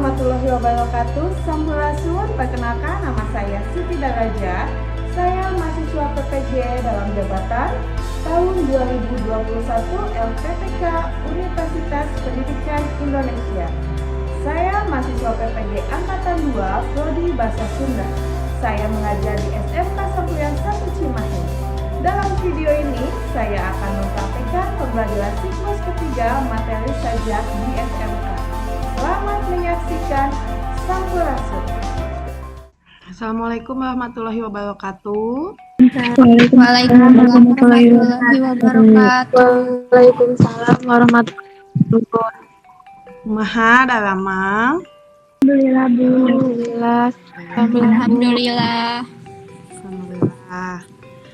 Warahmatullahi wabarakatuh. Sampurasun, perkenalkan, nama saya Siti Daraja. Saya mahasiswa PPG dalam jabatan tahun 2021 LPTK Universitas Pendidikan Indonesia. Saya mahasiswa PPG Angkatan 2 Prodi Bahasa Sunda. Saya mengajar di SMK Sangkuriang 1 Cimahi. Dalam video ini, saya akan mempraktikkan pembelajaran siklus ketiga materi sajak di SMK. Selamat menyaksikan. Sampurasun. Assalamualaikum warahmatullahi wabarakatuh. Waalaikumsalam warahmatullahi wabarakatuh. Waalaikumsalam warahmatullahi wabarakatuh. Kumaha daramang? Alhamdulillah, Bu. Alhamdulillah. Alhamdulillah. Alhamdulillah. Alhamdulillah.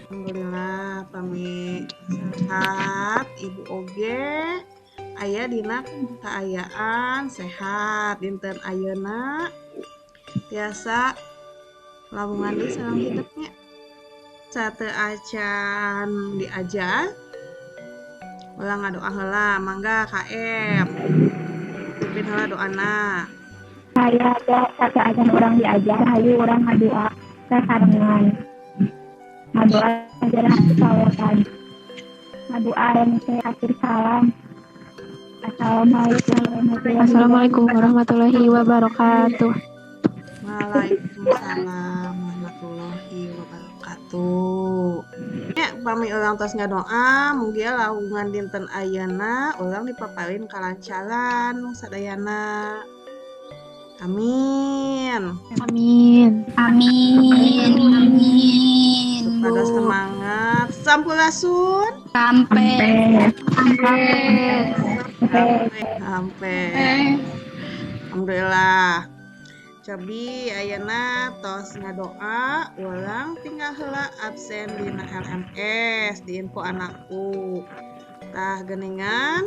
Alhamdulillah pami sehat, Ibu oge aya dina kaayaan sehat. Dinten ayeuna tiasa lawungan deui sareng hidep nya. Sateuacan diajar, urang ngadoa heula. Mangga, KM, pimpin heula doana. Saya ada sateuacan urang diajar, hayu urang ngadua sasarengan. Ngadoa ajaran kawasan. Ngadoa yang saya akhir salam. Assalamualaikum warahmatullahi. Assalamualaikum warahmatullahi wabarakatuh. Waalaikumsalam warahmatullahi wabarakatuh. Ya, pami urang tos ngadoa, mugia lawungan dinten ayeuna urang dipaparin kalancaran sadayana. Amin. Amin. Amin. Amin. Pada semangat. Sampurasun. Sampai. Sampai. Sampai. Alhamdulillah. Cobi ayeuna tos ngadoa, urang tinggal heula absen dina LMS di info anakku. Tah, geningan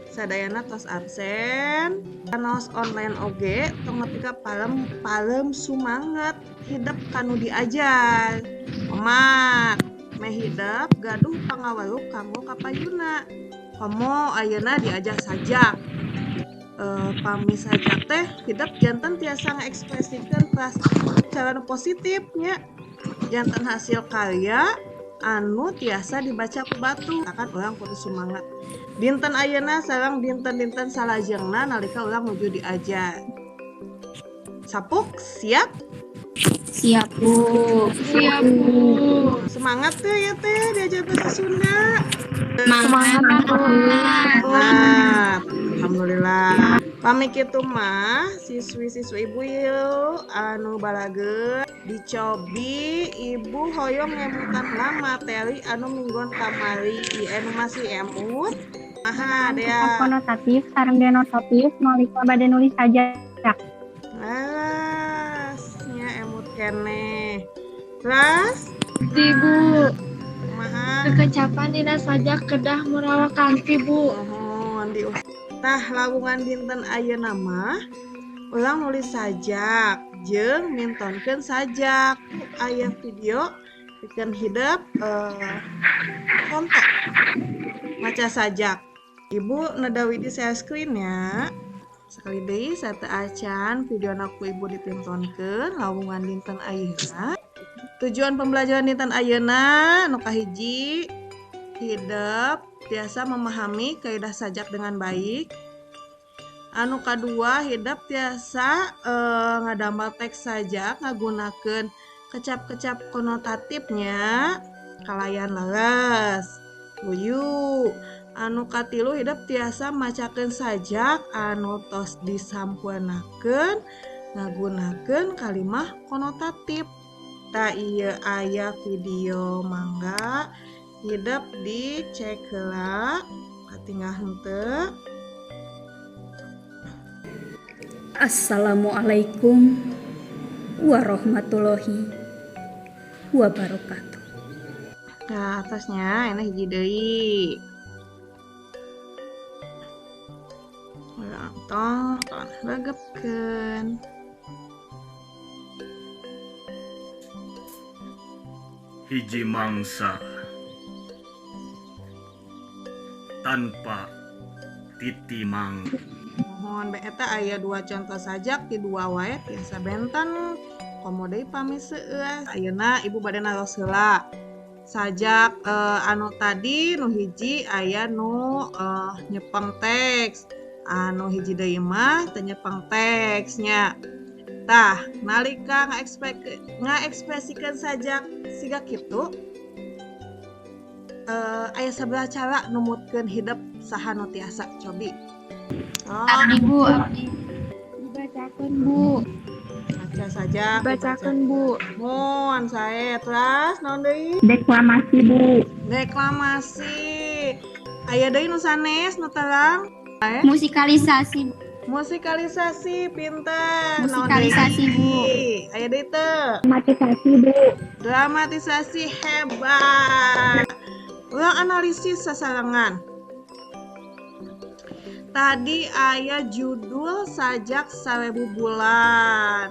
sadayana tos absen. Kanaos online oge tong nepi ka palem palem, sumanget hidep kanu diajar. Omat meh hidep gaduh pangaweruh kanggo kapayuna. Komo ayeuna diajar sajak, pami sajak teh hidep janten tiasa ngekspresikan secara positifnya, janten hasil karya anu tiasa dibaca ku batur kan. Urang kudu semangat dinten ayeuna sareng dinten-dinten salajengna nalika urang nuju diajar. Sapuk siap? Siap, Bu. Siap, Bu. Semangat tuh ya teh diajar bahasa Sunda. Semangat, Bu. Semangat. Alhamdulillah. Pami kitu mah, siswi-siswi ibu yuk anu balageur, dicobi ibu hoyong ngemutan lah materi anu mingguan kamari anu masih emut. Aha, dia. Konotatif sareng denotatif nalika bade nulis sajak. Leres nya, emut keneh. Terus? Ibu, kumaha? Kekecapan dina sajak kedah murawakanti, Bu. Mohon di. Tah, lawungan dinten ayeuna mah urang nulis sajak jeung mintonkeun sajak. Aya video pikeun hidep contoh maca sajak. Ibu neda widi share screen ya. Sekali deui, sateuacan video ku ibu dipintonkeun lawungan dinten ayeuna. Tujuan pembelajaran dinten ayeuna nu kahiji, hidep tiasa memahami kaidah sajak dengan baik. Anu kadua, hidep tiasa ngadamel teks sajak ngagunakeun kecap-kecap konotatifnya kalayan leres luyu. Anu katilu, hidep tiasa macakeun sajak anu tos disampurnakeun ngagunakeun kalimah konotatif. Tah, ieu aya video, mangga hidep dicek heula katinggal henteu. Assalamualaikum warahmatullahi wabarakatuh. Nah, atasnya ini hiji deui. Urang tonton legepkeun. Hiji mangsa tanpa titimang. Muhun, eta aya dua contoh sajak di dua wae tiasa benten. Komo deui pami seueur. Ayeuna ibu bade naros heula. Sajak anu tadi nu hiji aya nu nyepeng teks. Anu hiji deui mah teu nyepeng teksnya. Tah, nalika ngaekspresikeun sajak siga kitu, aya sabaraha cara numutkeun hidep, saha nu tiasa cobi? Oh, Abdi, Bu, abdi. Dibacakeun, Bu. Baca saja. Bacakeun, Bu. Muhun, sae. Terus naon deui? Deklamasi, Bu. Deklamasi. Aya deui nu sanes nu terang? Musikalisasi, Bu. Musikalisasi, pinter. Naon deui? Musikalisasi, Bu. Aya deui teu? Dramatisasi, Bu. Dramatisasi, hebat. Urang analisis sasarengan. Tadi aya judul sajak Sarebu Bulan.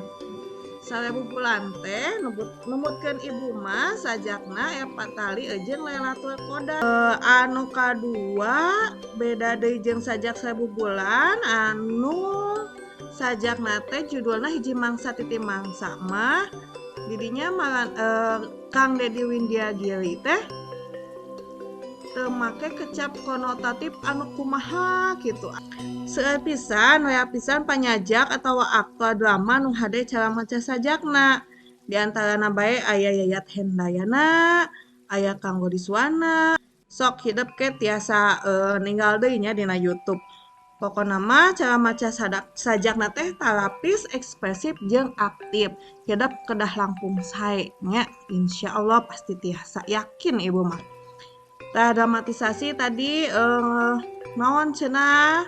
Sarebu Bulan teh numutkeun ibu mah sajakna aya patali jeung Lailatul Qadar. Anu kadua, beda deui jeung sajak Sarebu Bulan anu sajakna teh judulna Hiji Mangsa Titi Mangsa mah didinya malah Kang Deddy Windyagiri teh teu make kecap konotatif anu kumaha gitu. Seueur pisan, waya pisan panyajak atau aktor drama nu hade cara maca sajakna. Di antarana bae aya Yayat Hendayana, aya Kang Godiswana. Sok hidep ke tiasa ninggal deui nya dina YouTube. Pokona mah cara maca sajakna teh talapis, ekspresif jeung aktif. Hidep kedah langkung sae nya, insyaallah pasti tiasa, yakin ibu mah. Tah, dramatisasi tadi naon cenah,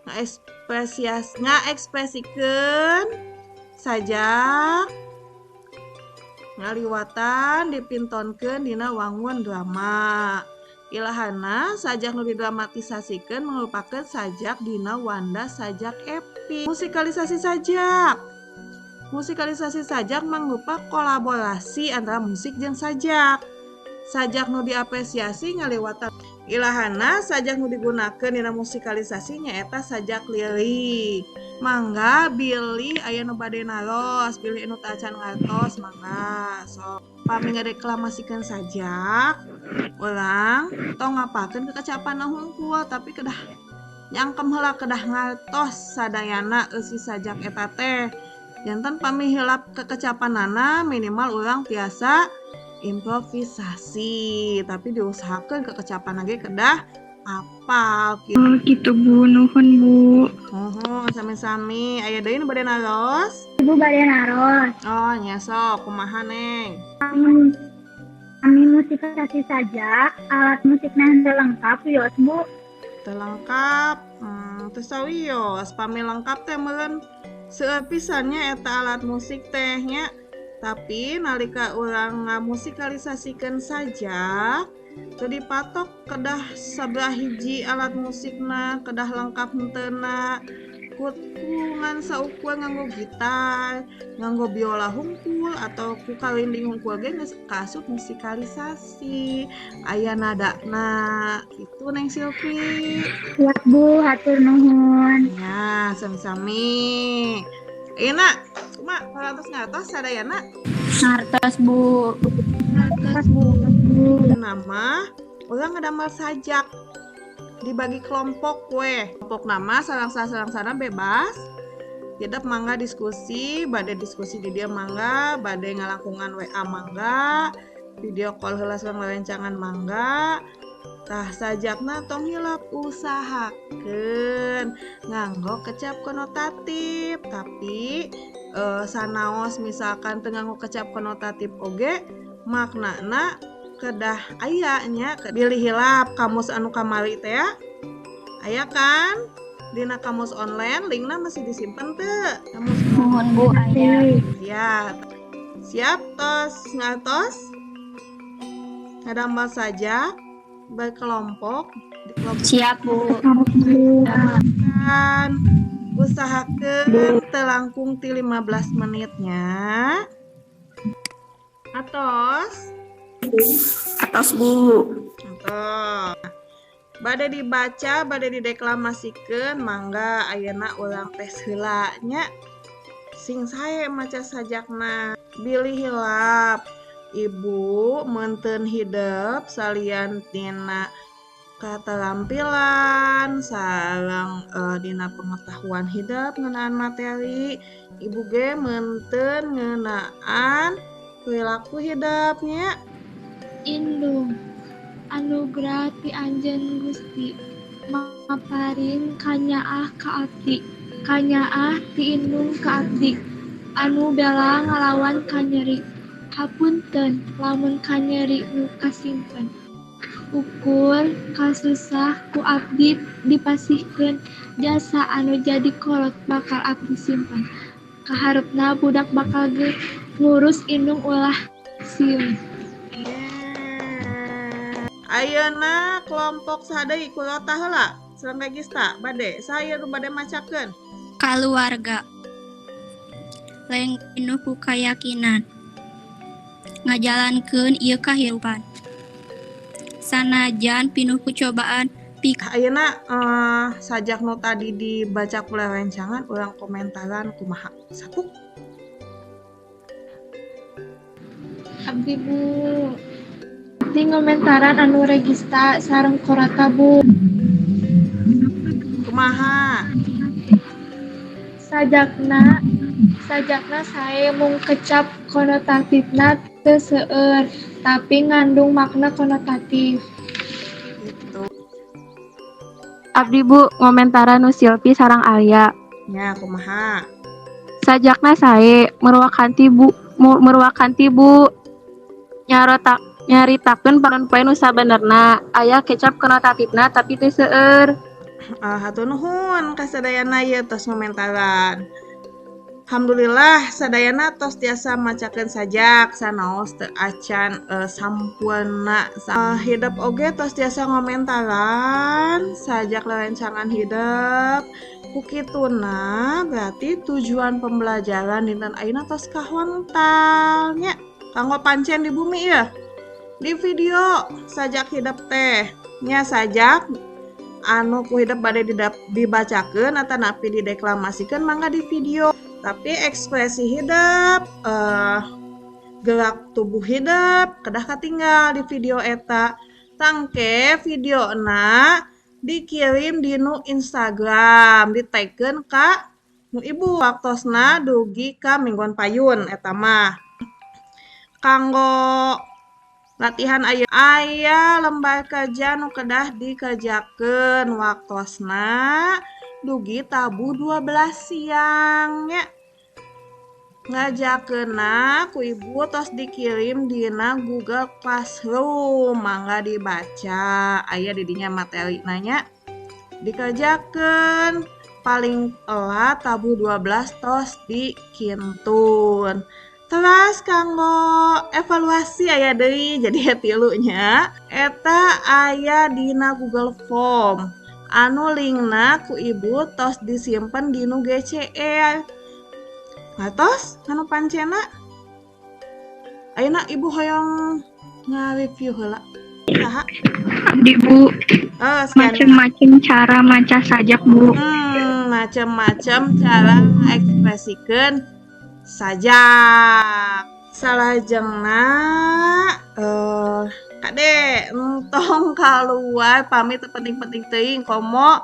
ngaekspresikeun sajak ngaliwatan dipintonkeun dina wangun drama. Ilahana sajak nu didramatisasikeun merupakan sajak dina wanda sajak epik. Musikalisasi sajak. Musikalisasi sajak mangrupa kolaborasi antara musik jeung sajak. Sajak nu diapresiasi ngaliwatan. Ilahana sajak nu digunakeun dina musikalisasi nyaeta sajak lirik. Mangga bilih aya nu bade naros, bilih anu teu acan ngartos, mangga sok. Pami ngadeklamasikeun sajak, urang tong ngapalkeun kekecapanna hungkul, tapi kedah nyangkem heula, kedah ngartos sadayana eusi sajak eta teh. Janten pami hilap kekecapanana minimal urang tiasa improvisasi, tapi diusahakeun kekecapan ge kedah apal gitu. Oh, gitu, Bu, nuhun, Bu. Muhun, sami-sami. Aya deui nu bade naros? Ibu bade naros. Oh, nya sok, kumaha, Neng? Kami musikalisasi sajak, alat musikna henteu lengkap wios, Bu? Teu lengkap, teu sawios. Pami lengkap teh meureun seueur pisan nya eta alat musik teh nya. Tapi nalika urang ngamusikalisasikeun sajak, teu dipatok kedah sabaraha hiji alat musikna, kedah lengkap henteuna. Ku ngan saukur nganggo gitar, nganggo biola hungkul atau ku kalinding hungkul ge geus kaasup musikalisasi. Aya nadana kitu, Neng Silvi. Siap, Bu, hatur nuhun. Ya, sami-sami. Ayeuna kumaha, parantos ngartos sadayana? Ngartos, Bu. Ngartos, Bu. Nama urang ngadamel sajak dibagi kelompok we. Kelompok nama sareng sareng bebas. Hidep mangga diskusi, bade diskusi di dieu mangga, bade ngalangkungan WA mangga, video call heula sareng rerencangan mangga. Tah, sajakna tong hilap usahakeun nganggo kecap konotatif, tapi sanaos misalkan teu nganggo kecap konotatif oge maknana kedah aya nya. Bilih hilap kamus anu kamari teh ya. Aya kan? Dina kamus online linkna masih disimpen teu? Kamus. Muhun, Bu, aya. Ya. Siap tos ngartos? Ngadamel sajak berkelompok di kelompok. Siap, Bu. Kan usahakeun teu langkung ti 15 menitnya. Atos? Atos, Bu. Atos. Bade dibaca, bade dideklamasikeun, mangga ayeuna urang tes heula nya. Sing sae maca sajakna. Bilih hilap Ibu meunteun hidep salian tina keterampilan sareng dina pengetahuan hidep ngeunaan materi, Ibu ge meunteun ngeunaan perilaku hidep nya. Indung anugerah ti Anjeun Gusti maparin kanyaah ka abdi, kanyaah ti indung ka abdi anu bela ngalawan kanyeri. Hapunten lamun kanyeri nu kasimpen, ukur kasusah ku abdi dipasihkeun, jasa anu jadi kolot bakal abdi simpen, kaharepna budak bakal ngurus indung ulah sieun. Ayeuna kelompok saha deui Kulota heula sareng Regista bade saha nu bade macakeun? Kaluarga leng pinuh ku kayakinan ngajalankeun ieu kahirupan sanajan pinuh ku cobaan. Ayeuna sajak nu tadi dibaca ku rerencangan urang komentaran kumaha sapuk. Abdi Bu Abdi ngomentaran anu Regista sareng Korata Bu. Kumaha? Sajakna sae mung kecap konotatifna teu seueur tapi ngandung makna konotatif. Gitu. Abdi Bu ngomentaran nu Silvi sareng Alia. Nya kumaha? Sajakna sae murwakanti Bu nyaritakeun panon poe nu sabenerna aya kecap konotatifna tapi teu seueur. Hatur nuhun ka sadayana ieu tos ngomentaran. Alhamdulillah sadayana tos tiasa macakeun sajak sanaos teu acan sampurna. Hidep oge tos tiasa ngomentaran sajak rerencangan hidep. Ku kituna berarti tujuan pembelajaran dinten ayeuna tos kahontal nya. Kanggo pancen di bumi ieu. Di video sajak hidep teh nya sajak anu ku hidep bade dibacakeun atanapi dideklamasikeun mangga di video. Tapi ekspresi hidep, gerak tubuh hidep kedah katinggal di video eta. Tangke videona dikirim di nu Instagram, ditagkeun ka nu ibu waktosna dugi ka mingguan payun eta mah. Kanggo latihan aya lembar kerja nu kedah dikerjakeun waktosna dugi tabuh 12 siang nya. Ngajakeunna ku ibu tos dikirim dina Google Classroom, mangga dibaca aya di dinya materina nya. Dikerjakeun paling telat tabuh 12 tos dikintun. Teras kanggo evaluasi aya deui jadi tilu nya. Eta aya dina Google Form anu linkna ku ibu tos disimpen dinu GCE. Atos anu pancena. Ayeuna ibu hoyong ngareview heula. Saha? Abdi Bu. Macem-macem cara maca sajak Bu. Macem-macem cara ekspresikeun sajak. Salajengna kade entong kaluar pamit penting-penting teuing komo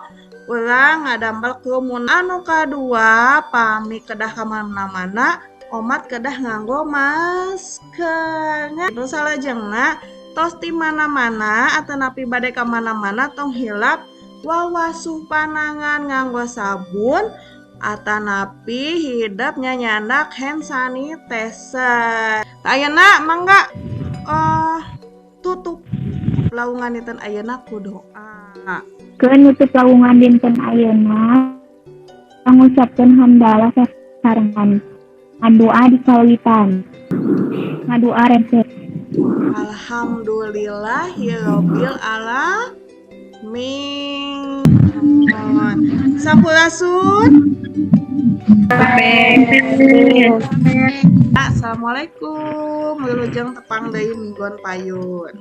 urang ngadamel kerumunan. Anu kadua pami kedah ka mana-mana omat kedah nganggo masker. Terus salajengna tos ti mana-mana atanapi bade ka mana-mana tong hilap wawasuh panangan nganggo sabun atanapi hidep nyanyandak hand sanitizer. Ayeuna mangga tutup laungan dinten ayeuna ku doa. Keun nutup laungan dinten ayeuna ngucapkeun hamdalah sasarengan. Ngadoa di kawitan. Ngadoa rese. Alhamdulillahirabbil alamin. Sampurasun. Assalamualaikum. Wilujeng tepang deui minggon payun.